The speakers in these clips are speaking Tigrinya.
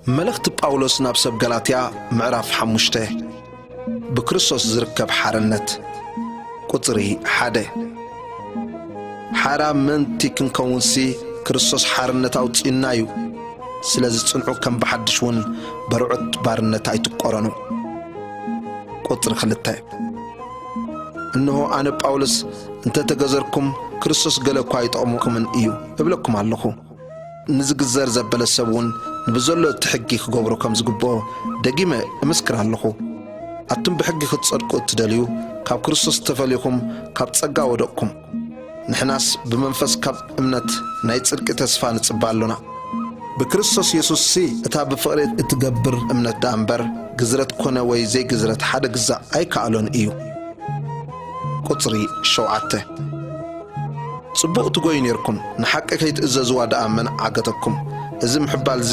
መልእኽቲ ጳውሎስ ናብ ሰብ ገላትያ ምዕራፍ ሓሙሽተ። ብክርስቶስ ዝርከብ ሓርነት። ቁጽሪ ሓደ። ሓራ ምእንቲ ክንከውንሲ ክርስቶስ ሓርነት ኣውጺኡና እዩ። ስለዚ ጽንዑ፣ ከም ብሓድሽ እውን በርዑት ባርነት ኣይትቆረኑ። ቁጽሪ ክልተ። እንሆ ኣነ ጳውሎስ እንተ ተገዘርኩም ክርስቶስ ገለ እኳ ኣይጠቕመኩምን እዩ እብለኩም ኣለኹ። ንዝግዘር ዘበለ ሰብ እውን ንብዘሎ እቲ ሕጊ ክገብሮ ከም ዝግብኦ ደጊመ እምስክር ኣለኹ። ኣቱም ብሕጊ ክትጸድቁ እትደልዩ፣ ካብ ክርስቶስ ተፈልይኹም ካብ ጸጋ ወደቕኩም። ንሕናስ ብመንፈስ ካብ እምነት ናይ ጽድቂ ተስፋ ንጽበ ኣሎና። ብክርስቶስ የሱስሲ እታ ብፍቕሪ እትገብር እምነት ደኣ እምበር፣ ግዝረት ኮነ ወይ ዘይግዝረት ሓደ ግዛእ ኣይከኣሎን እዩ። ቁጽሪ ሸውዓተ። ጽቡቕ ትጎዩ ኔርኩም፣ ንሓቂ ከይትእዘዝዋ ደኣ መን ዓገተኩም? እዚ ምሕባልዚ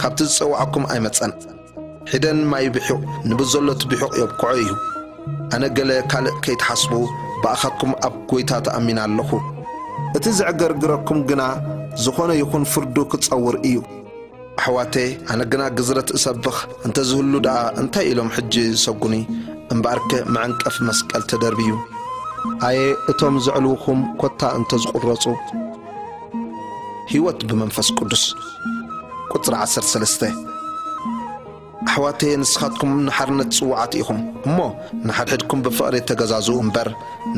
ካብቲ ዝጸውዓኩም ኣይመጸን። ሒደን ማይ ብሑቕ ንብዘሎ እቲ ብሑቕ የብክዖ እዩ። ኣነ ገለ ካልእ ከይትሓስቡ ብኣኻትኩም ኣብ ጐይታ ተኣሚነ ኣለኹ። እቲ ዘዕገርግረኩም ግና ዝኾነ ይኹን ፍርዱ ክጸውር እዩ። ኣሕዋተየ፣ ኣነ ግና ግዝረት እሰብኽ እንተ ዝህሉ ደኣ እንታይ ኢሎም ሕጂ ዝሰጉኒ? እምበኣርከ መዐንቀፊ መስቀል ተደርብዩ። ኣየ እቶም ዘዕልውኹም ኮታ እንተ ዝቑረጹ። ህይወት ብመንፈስ ቅዱስ። ቁጽሪ ዓሰርተ ሰለስተ። ኣሕዋተየ፣ ንስኻትኩም ንሓርነት ጽውዓት ኢኹም እሞ፣ ንሓድሕድኩም ብፍቕሪ ተገዛዝኡ እምበር፣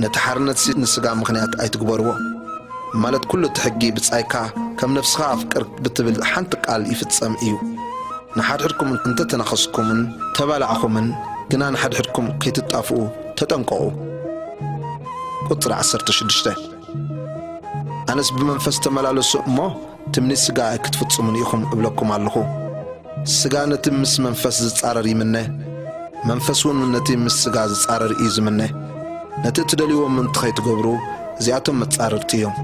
ነቲ ሓርነትሲ ንስጋ ምኽንያት ኣይትግበርዎ። ማለት ኩሉ እቲ ሕጊ ብጻይካ ከም ነፍስኻ ኣፍቅር ብትብል ሓንቲ ቃል ይፍጸም እዩ። ንሓድሕድኩም እንተተናኸስኩምን ተባላዕኹምን ግና ንሓድሕድኩም ከይትጣፍኡ ተጠንቀቑ። ቁጽሪ ዓሰርተ ሽዱሽተ። ኣነስ ብመንፈስ ተመላለሱ እሞ ትምኒት ስጋ ኣይክትፍጽሙን ኢኹም እብለኩም ኣለኹ። ስጋ ነቲ ምስ መንፈስ ዝጻረር ይምነ፣ መንፈስ እውን ነቲ ምስ ስጋ ዝጻረር እዩ ዝምነ። ነቲ እትደልይዎ ምእንቲ ኸይትገብሩ እዚኣቶም መጻርርቲ እዮም።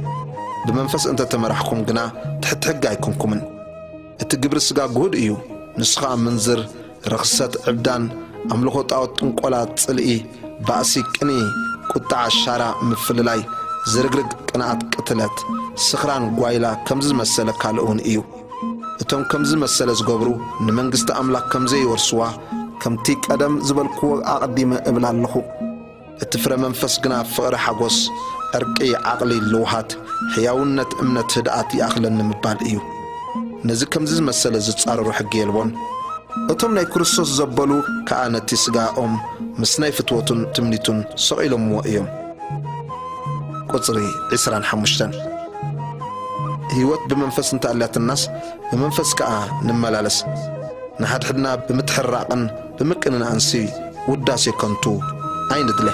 ብመንፈስ እንተ ተመራሕኩም ግና ትሕቲ ሕጊ ኣይኮንኩምን። እቲ ግብሪ ስጋ ግሁድ እዩ፣ ንሱ ኸኣ ምንዝር፣ ርኽሰት፣ ዕብዳን፣ ኣምልኾ ጣዖት፣ ጥንቆላ፣ ጽልኢ፣ ባእሲ፣ ቅንኢ፣ ቁጥዓ፣ ሻራ፣ ምፍልላይ፣ ዝርግርግ፣ ቅንኣት፣ ቅትለት፣ ስኽራን፣ ጓይላ፣ ከምዚ ዝመሰለ ካልእ እውን እዩ። እቶም ከምዚ መሰለ ዝገብሩ ንመንግስቲ ኣምላኽ ከም ዘይወርስዋ፣ ከምቲ ቀደም ዝበልክዎ ኣቐዲመ እብል ኣለኹ። እቲ ፍረ መንፈስ ግና ፍቕሪ፣ ሓጎስ፣ ዕርቂ፣ ዓቕሊ፣ ልውሃት፣ ሕያውነት፣ እምነት፣ ህድኣት ይኣኽለኒ ምባል እዩ። ነዚ ከምዚ ዝመሰለ ዝጻረሩ ሕጊ የልቦን። እቶም ናይ ክርስቶስ ዘበሉ ከኣ ነቲ ስጋኦም ምስ ናይ ፍትወቱን ትምኒቱን ሰቒሎምዎ እዮም። ቁጽሪ ዕስራን ሓሙሽተን። ህይወት ብመንፈስ እንተኣልያትናስ ብመንፈስ ከኣ ንመላለስ። ንሓድሕድና ብምትሕራቕን ብምቅንናእንሲ ውዳሴ ከንቱ ኣይንድለ።